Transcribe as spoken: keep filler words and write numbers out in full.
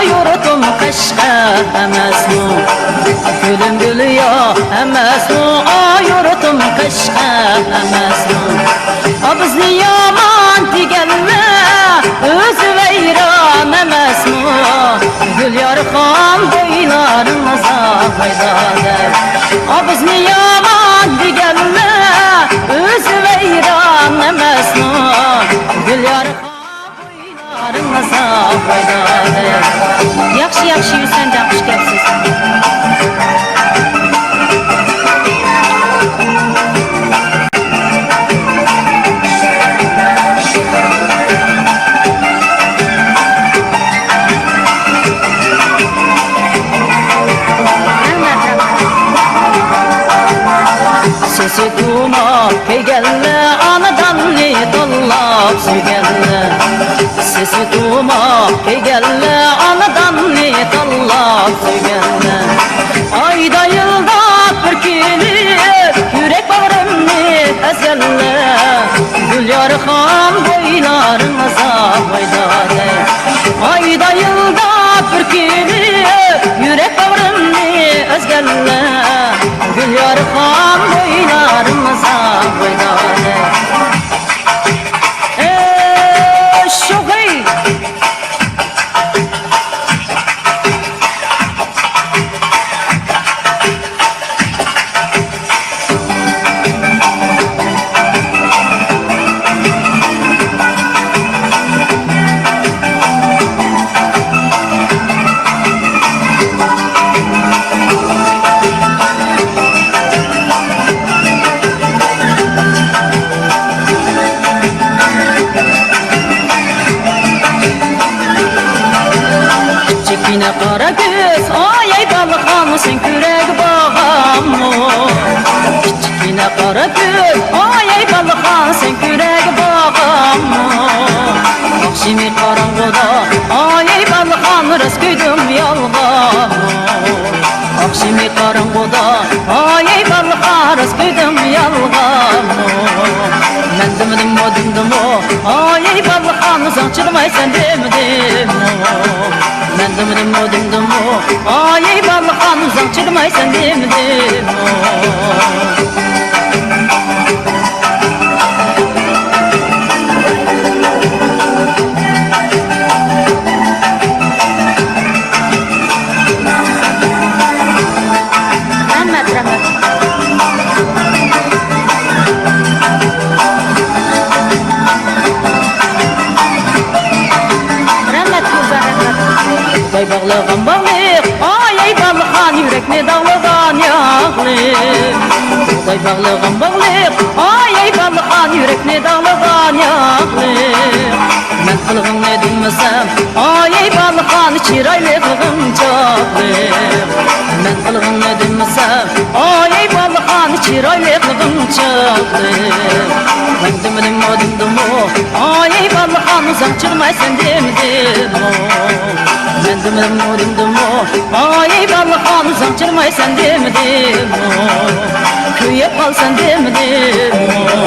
يۇرتۇم قەشقەر ئەمەسمۇ؟ گۈلۈم گۈلىياھ ئەمەسمۇ؟ ئا، يۇرتۇم قەشقەر ئەمەسمۇ؟ ئا، بىزنى يامان دېگەنلەر ئۆزى ۋەيران ئەمەسمۇ؟ گۈليارخان بويلارىڭىز ئاغايدا دەپ. ئا، بىزنى يامان دېگەنلەر ئۆزى ۋەيران ئەمەسمۇ؟ گۈليارخان بويلارىڭىز ئاغايدا دەپ. ياخشى، ياخشى، يۈسەنجان، خۇش كەپسىز. سېسىق تۇماق كىيگەنلەر، ئانىداننى تاللاپ سۆيگەنلەر. سېسىق تۇماق كىيگەنلەر، ئانىداننى تاللاپ سۆيگەنلەر. ئايدا يىلدا بىر كېلىپ، يۈرەك باغرىمنى ئەزگەنلەر. گۈليارخان بويلارىڭىز ئاغايدا دەپ. ئايدا يىلدا بىر كېلىپ، يۈرەك باغرىمنى ئەزگەنلەر. گۈليارخان بويلارىڭىز ئاغايدا دەپ. ئەي، شوخەي! كىچىككىنە قارا كۆز، ئايەي بالىخان، سەن كۆرەرگە بارغانمۇ؟ كىچىككىنە قارا كۆز، ئايەي بالىخان، سەن كۆرەرگە بارغانمۇ؟ ئاخشىمى قاراڭغۇدا، ئايەي بالىخان، راست كۆردۈم يالغانمۇ؟ ئاخشىمى قاراڭغۇدا، ئايەي بالىخان، راست كۆردۈم يالغانمۇ؟ مەن دېمىدىممۇ، دېمىدىممۇ، ئايەي بالىخان، ئۆزۈڭ چىدىمايسەن دېمىدىممۇ؟ مەن دېمىدىممۇ، دېمىدىممۇ، ئايەي بالىخان، ئۆزۈڭ چىدىمايسەن دېمىدىممۇ؟ رەھمەت، رەھمەت. رەھمەت، گۈلزار، رەھمەت. بۇغداي باغلىغان باغلىق، ئايەي بالىخان، يۈرەكنى داغلىغان ياغلىق. بۇغداي باغلىغان باغلىق، ئايەي بالىخان، يۈرەكنى داغلىغان ياغلىق. مەن قىلغىنىنى دېمىسەم، ئايەي بالىخان، چىرايلىقلىقىڭ چاغلىق. مەن قىلغىنىنى دېمىسەم، ئايەي بالىخان، چىرايلىقلىقىڭ چاغلىق. مەن دېمىدىممۇ، دېمىدىممۇ، ئايەي بالىخان، ئۆزۈڭ چىدىمايسەن دېمىدىممۇ؟ مەن دېمىدىممۇ، دېمىدىممۇ، ئايەي بالىخان، ئۆزۈڭ چىدىمايسەن دېمىدىممۇ؟ كۆيۈپ قالىسەن دېمىدىممۇ؟